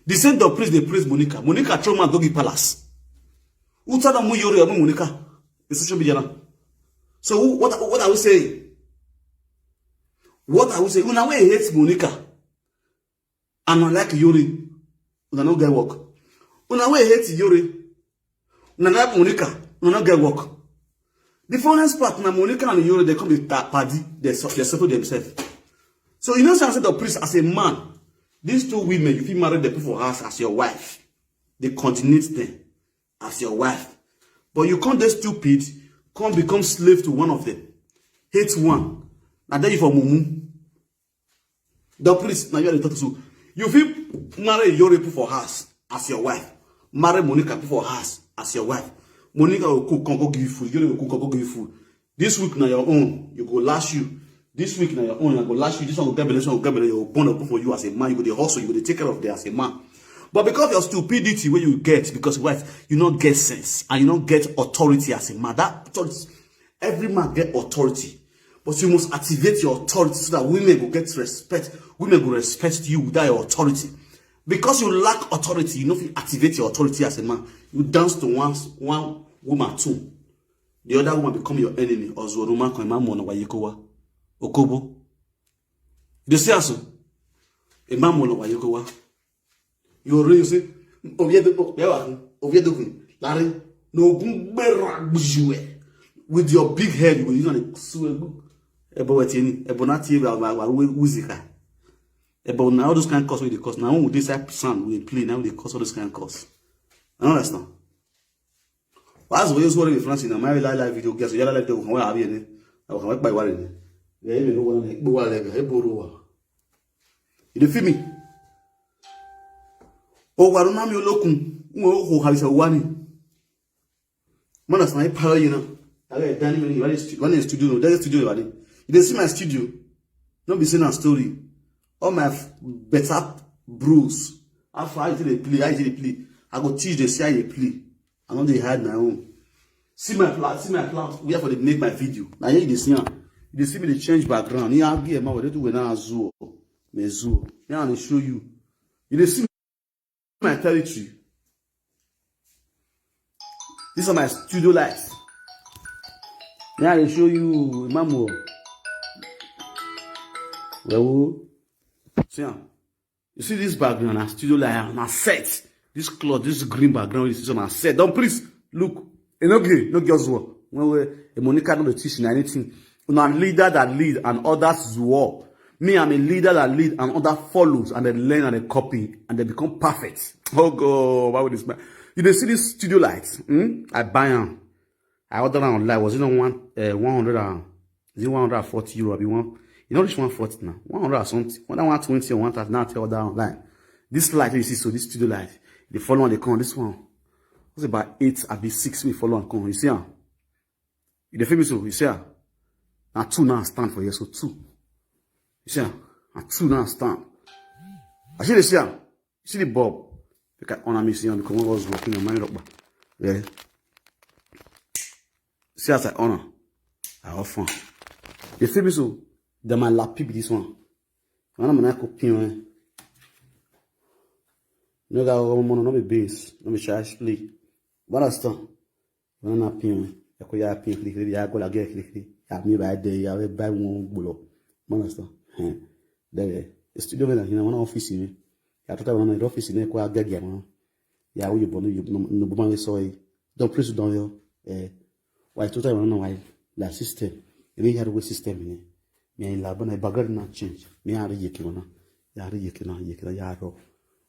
The same Don Prince dey praise Monica. Monica throw man go give palace. Who tell them who Iyore or Monica? The social media now. So who, what, what are we saying? What are we saying? Una wey hate Monica and I like Iyore, una no get work. Una wey hate Iyore, una like Monica, una no get work. The funniest part na Monica and Iyore, they come dey ta-, party, they so-, they settle themselves. So you know say Don Prince as a man, these two women, if you marry them put for house as your wife, they continue them as your wife. But you can't dey stupid, can't become slave to one of them. Hate one. Na there you for mumu. Don Prince, now you are the talk to. You fit marry Iyore put for house as your wife. Marry Monica put for house as your wife. Monica will cook, come go give you food. Iyore will cook, come go give you food. This week na your own. You go lash you. This week na your own. I go lash you. This one go get belle, this one go get belle. You go born up for you as a man. You go dey hustle. You go dey take care of them as a man. But because of your stupidity wey you get, because why? You no get sense and you no get authority as a man. That authority, every man get authority. But you must activate your authority so that women go get respect. Women go respect you without your authority. Because you lack authority, you no fit activate your authority as a man. You dance to one, one woman too. The other woman become your enemy. Ozuoruma kan, Imam Onawayekowa. Okobo. You see also? Imam Onawayekowa. You already say, Oviedokun, Oviedokun, Larry, no gun gbera gbujue. With your big head, you go use on a sue. Ebo wetini, ebo na ti ba ba wa we uzika. Ebo na all those kind of curse wey dey curse. Na when we dey inside sound, we dey play, now we dey curse all those kind of curse. I don't understand. Why is we use what in France in my live live video guys? Yala live video kan wa abi ne. Awa kan wa pa iwa ne. Ya ime no wa ne, gbo wa le ga, ebo ro wa. You dey feel me? O wa ro na mi olokun. Mo ko ha bi se wa ni. Man, that's my power, you know. I got a dining room, you got a stu-, one in studio, there's a studio, you got it. You dey see my studio? No be say na story. All my f-, better bros. How far you dey play? How you dey play? I go teach them, see how you play. I no dey hide my own. See my plan, see my plan. Where for dey make my video? Na here you dey see am. You dey see me dey change background. You have here, man, we dey do we now zoo. Me zoo. Now I dey show you. You dey see my territory. These are my studio lights. Now I dey show you, Imam. Well, see am. You see this background, na studio light, na set. This cloth, this green background, this is on set. Don't please look. E no gree, no get zuo. When we, a Monica no dey teach na anything. Una leader that lead and others zuo. Me, I'm a leader that lead and other follows and they learn and they copy and they become perfect. Oh God, why would this man? You dey see this studio light? Hmm? I buy am. I order am online. Was it not one, uh, one hundred and, is it one hundred and forty euro? I be one. You know this one forty now. One hundred or something. One one twenty or one thirty. Now I tell order online. This light you see, so this studio light, the follow on the con. This one was about eight, I be six. We follow on con. You see am? You dey feel me so? You see am? Na two now stand for here, so two. You see am? Na two now stand. I see dey see am. You see the bulb? Make I honor me, see am, because one was working on my rock. Yeah. See as I honor. I offer. You feel me so? The my lap be this one. When I'm not copying, eh? No, guy, no, no, no be bass, no be child's play. But I stop. Wana na pin, ya ko ya pin kiri kiri, ya ko la ge kiri kiri. Ya mi ba de, ya we ba won gbolo. Mo understand? Then the studio me na hina, wana office ni. Ya tota wana office ni, ko agege mo. Ya wo yo bo no, no bo ma we so e. Don't press down yo. Eh. Why tota wana, why? La system. Ebe ya we system ni. Me la bana background na change. Me ya ri yeke wana. Ya ri yeke na, yeke na ya ro.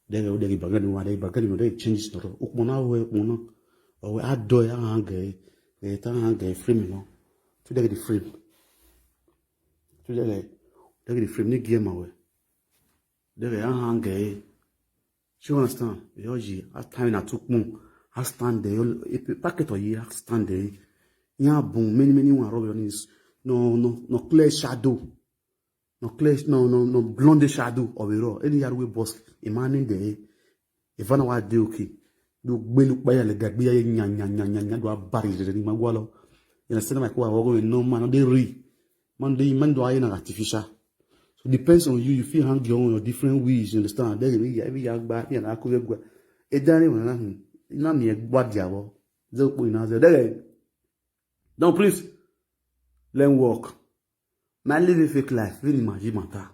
Dege o dege background wa, dege background wa, dege change no ro. Ukmona we, ukmona. O we ado ya hange. E ta hange frame no. Tu dege the frame. Tu dege, dege the frame ni game we. Dege ya hange. You understand? Yo ji, as time na tukpon. As stand there, yo, e pe-, packet o yi, as stand there. Ya boom, many, many one rub on this. No, no, no clear shadow. No clear, no, no, no blonde shadow of a raw. Any yard we boss, a man in there. If I know what do, okay. Do gbelu pa ya le gagbe ya nya, nya, nya, nya, nya, do a bari ni magwalo. You understand my kwa, we go no man, no dey re. Man, dey man do I na artificial. So depends on you. You feel hang your own, your different ways. You understand? Then we every yard back, you know, I could go. E dani we na, na mi e gba diabo. Ze po ina ze. Dege. Don't please. Learn work. My living fake life, really imagine matter.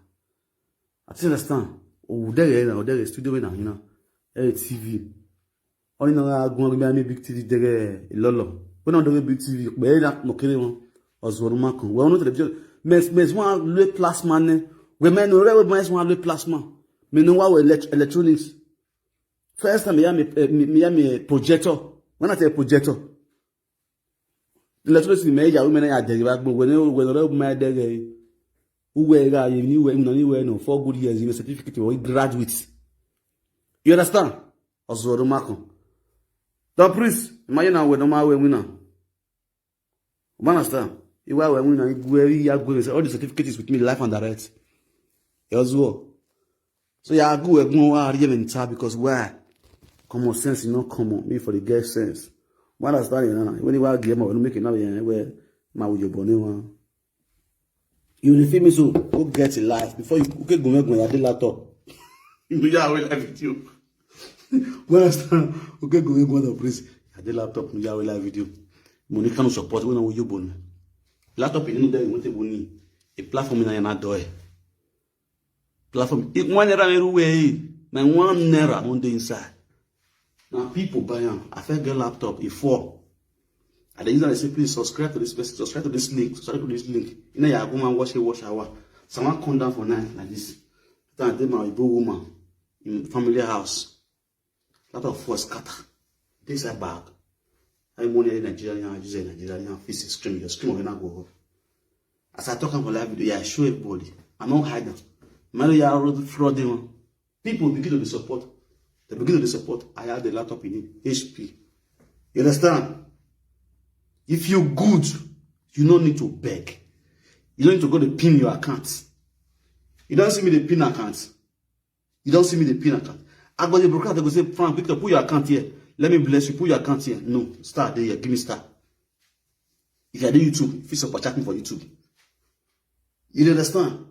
I still understand. O dege na, o dege studio we na, you know. Eh, T V. Only na gun mi big T V dege lolo. We na dege big T V. Be na mo kere won. Ozuoruma kan. We no television. Mes, mes wan le plasma ne. We me no re, we mes wan le plasma. Me no wa we elect-, electronics. First time me ya me, eh, me, me ya me projector. When I say projector, electronics me ya, we me na ya dege ba gbo. We no, we no re me dege. Uwe ga ye ni we, no ni we no. Four good years, you know, certificate, we graduate. You understand? Ozuoruma kan. Don't please, imagine now we no ma we win now. You understand? Iwa we win now, we ya go, all the certificates with me, life and direct. Ozuo. So ya go, we go, wa, because why? Common sense, you know, common. Me for the get sense. What understand you now? When you are game, when you make it now, yeah, where my with your bonnet one. You dey feel me so? Go get a life before you okay go make go the laptop. You know, yeah, I will live with you. What understand? Okay, go make go the place. I did laptop, no, yeah, I will live with you. Money can't support when you born. Laptop in there, you want to win. A platform in another door. Platform. It one naira everywhere. My one naira no dey inside. Now people buy am. I first get laptop, e fall. I dey use am dey say, "Please subscribe to this person, subscribe to this link, subscribe to this link." You know, you go and watch it, watch hour. Someone come down for night like this. Then I dey my Igbo woman in family house. Laptop fall scatter. This a bag. I money in Nigeria, I use in Nigeria, I fix the screen, your screen will not go up. As I talk am for live video, yeah, I show everybody. I no hide am. Many year old fraud dem. People begin to dey support. They begin to dey support. I have the laptop in it, H P. You understand? If you good, you no need to beg. You no need to go to pin your account. You don't see me the pin account. You don't see me the pin account. I go the broker, they go say, "Frank Victor, put your account here. Let me bless you. Put your account here." No, star dey here. Give me star. If you are doing YouTube, if you super chat me for YouTube. You dey understand?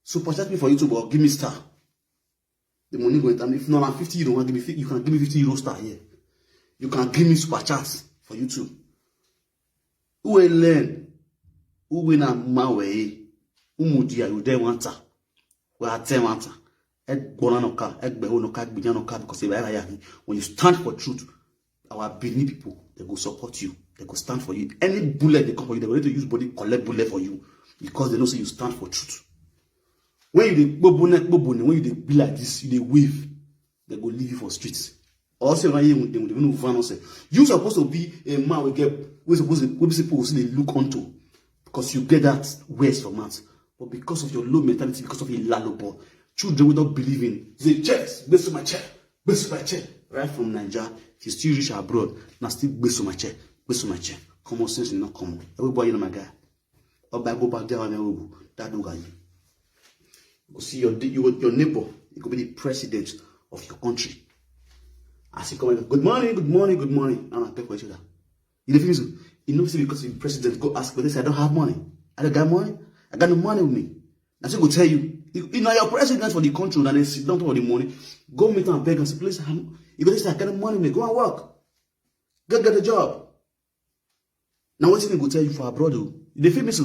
Super chat me for YouTube or give me star. The money go enter. If not, na fifty euro, wan give me, fi- you can give me fifty euro star here. You can give me super chat for YouTube. Who will learn? Who win a man way? Who mudia you dey want? Where I tell want? Egbona no ka, egbeho no ka, egbinya no ka, because if I, when you stand for truth, our Benin people, they go support you. They go stand for you. Any bullet they come for you, they go ready to use body collect bullet for you because they know say you stand for truth. When you dey gbobone, gbobone, when you dey be like this, you dey wave, they go leave you for streets. Also, na you dey dey even van us. You supposed to be a man we get, we supposed to, we supposed to look onto because you get that words from mouth. But because of your low mentality, because of your lalobo, children will not believe in. Say, "Chest, based on my chair, based on my chair." Right from Nigeria, he still reach abroad. Now still based on my chair, based on my chair. Common sense is not common. Everybody, you know my guy. Oba go back there, that do guy. You go see your, your, your neighbor, he go be the president of your country. As he come, "Good morning, good morning, good morning." And I pay for each other. You know, you know, say because the president go ask, but they say, "I don't have money. I don't got money. I got no money with me." I still go tell you, you, you know, your president for the country, and they sit down for the money, go meet and beg and say, "Please, I'm," you go say, "I got no money with me. Go and work. Go get a job." Now, what thing go tell you for abroad? Oh? They feel me so.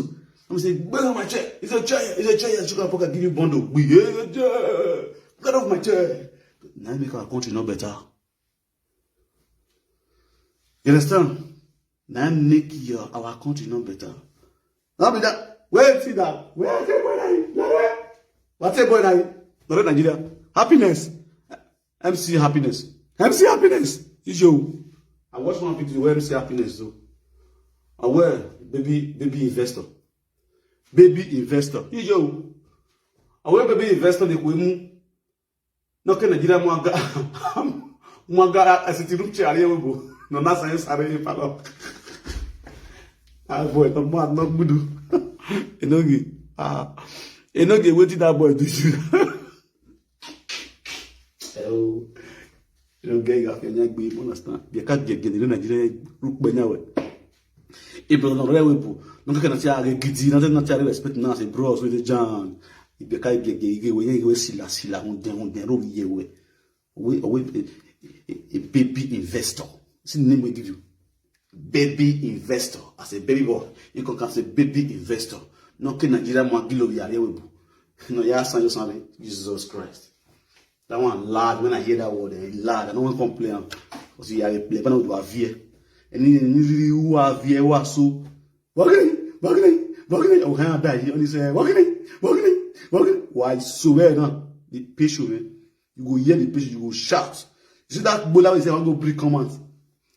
I'm say, "Get off my chair. It's a chair. It's a chair. Sugar pocket give you bundle. We hear the chair. Get off my chair." Now make our country not better. You understand? Now make your our country not better. Not be that. Where is that? Where is it? Where are you? Where? What a boy are you? Not Nigeria. Happiness. M C Happiness. M C Happiness. Yo. I watch one video where M C Happiness do. I wear baby baby investor. Baby investor. Yo. I wear baby investor the Kwemu. No ke Nigeria mwaga mwaga asiti room chair ye webo. No na science are ye palo. Ah boy, no man no gudu. Enogi. Ah. Enogi wetin that boy do you? Oh. You don't get your can you be understand? They can't get get in Nigeria rook benyawe. If you don't know where we put, no can say I get gidi, nothing not respect now say bros with the John. If you can't get get get we we sila sila on den on den road ye we. We we a baby investor. See the name we give you. Baby investor. As a baby boy, you can say baby investor. No can Nigeria magilo yare we. No ya san yo san Jesus Christ. That one loud. When I hear that word, eh, it loud. I don't want to complain. Because you are a play, but I do have here. And you really who have here who are so. Wagini, wagini, wagini. Oh, how bad you only say wagini, wagini, wagini. Why so well now? The patient, eh? You go hear the patient, you go shout. You see that bola we say I go bring command.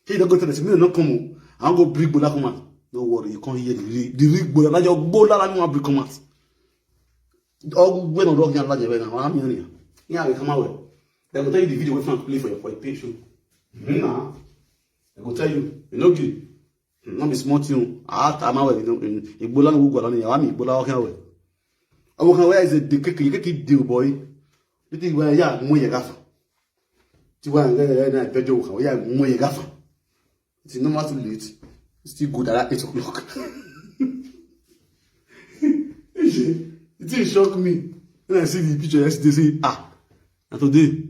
He don't go tell us, me no come. I go bring bola command. No worry, you can't hear the real- the real bola. Now your bola, I want bring command. All when I'm talking about the way now, I'm here. Yeah, we come out. They go tell you the video we found play for your for your patient. Hmm, nah. They go tell you, you know, good. No be small thing. Ah, time away, you know, in Ebola no go on. I mean, Ebola okay away. I walk away is a the cake, cake deal boy. You think where yeah, mo ye gafa. Tiwa and Gẹ́gẹ́ náà ìgbẹ́jọ́ wò kàwé yà mú ẹ̀yẹ gáfà. It's not too late. It's still good at eight o'clock. It didn't shock me when I see the picture yesterday. Say, ah, and today,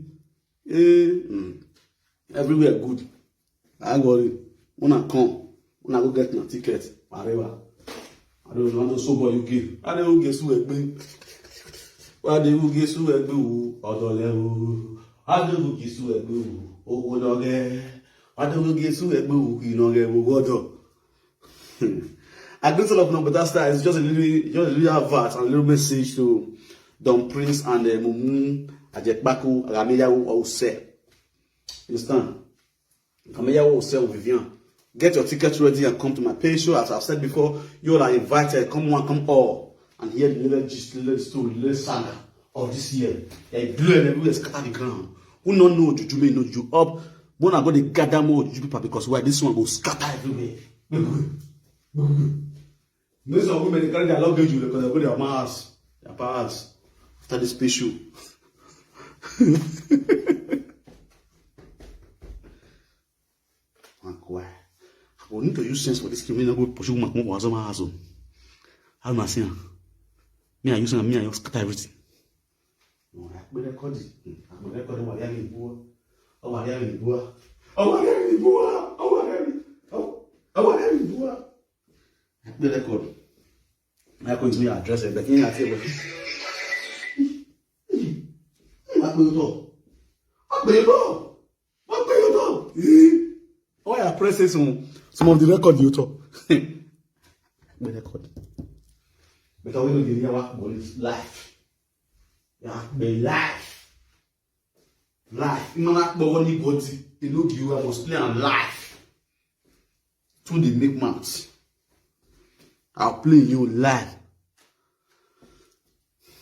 eh, mm, everywhere good. I worry. When I come, when I go get my ticket, whatever. I don't want to sober you give. I don't get to a big. Why they will get to a boo or the level? I don't get to a boo or what again? I don't get to a boo, you know, get what. I greet all of you, but that's that. It's just a little, just a little advert and a little message to Don Prince and uh, Mumu Ajekbaku Rameyawo Ose. You understand? Rameyawo Ose, Vivian. Get your tickets ready and come to my page show. As I've said before, you all are invited. Come one, come all, and hear the latest gist, the latest story, the latest saga of this year. They blow and everywhere scatter the ground. Who not know Juju may know you up. When I go, they gather more Juju people because why this one go scatter everywhere. Make some women, they carry their luggage, you because they go their mama house, their papa house after this special. Uncle, I go need to use sense for this thing. Me no go pursue woman come for my house. How na see am? Me I use am, me I just scatter everything. No, I go record it. Hmm, I go record it. Why you poor? Oh, why you poor? Oh, why you poor? Oh, why you poor? Oh, why you poor? I go record. I go use me address it. But you not able. I go to. I go to. I go to. Oh, I press it some some of the record you talk. The record. But I will give you what is life. Yeah, be life. Life. You know, not go anybody. You know, you must play on life. To the make mouth. I'll play you live.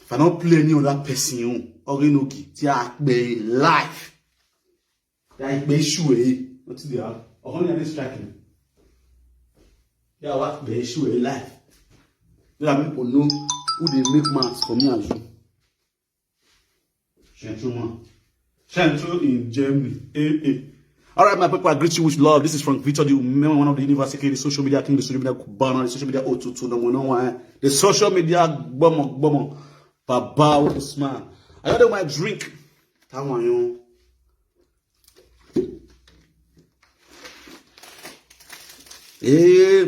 If I don't play any other person, you already know ki ti a be life. Like be sure, eh? What is the other? Oh, honey, I strike him. Yeah, what be sure, eh? Life. Let people know who they make mouth for me and you. Gentleman. Central in Germany. Eh, eh. All right, my people, I greet you with love. This is Frank Victor, the member one of the University, the social media king, the social media banner, the social media O two two, number one, the social media bomo bomo. Baba with a smile. I order my drink. That one, you. Eh,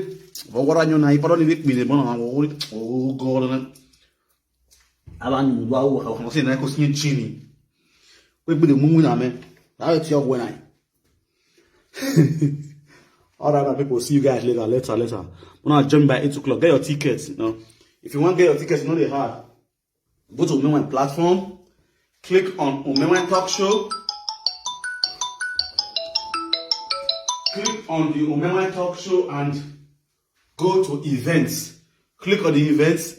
but what I know now, if I don't even be the one, oh God. Aba ni mgbe awo ka fun si na ko sin chini. We gbe mu na me. That is your when I. All right, my people. See you guys later, later, later. When I join by eight o'clock, get your tickets. You know, if you want to get your tickets, you know they hard. Go to Omenwe platform. Click on Omenwe Talk Show. Click on the Omenwe Talk Show and go to events. Click on the events.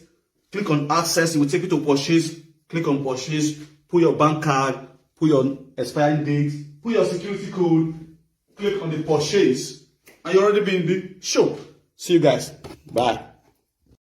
Click on access. It will take you to purchase. Click on purchase. Put your bank card. Put your expiring date. Put your security code. Click on the purchase. And you already be in the show. See you guys. Bye.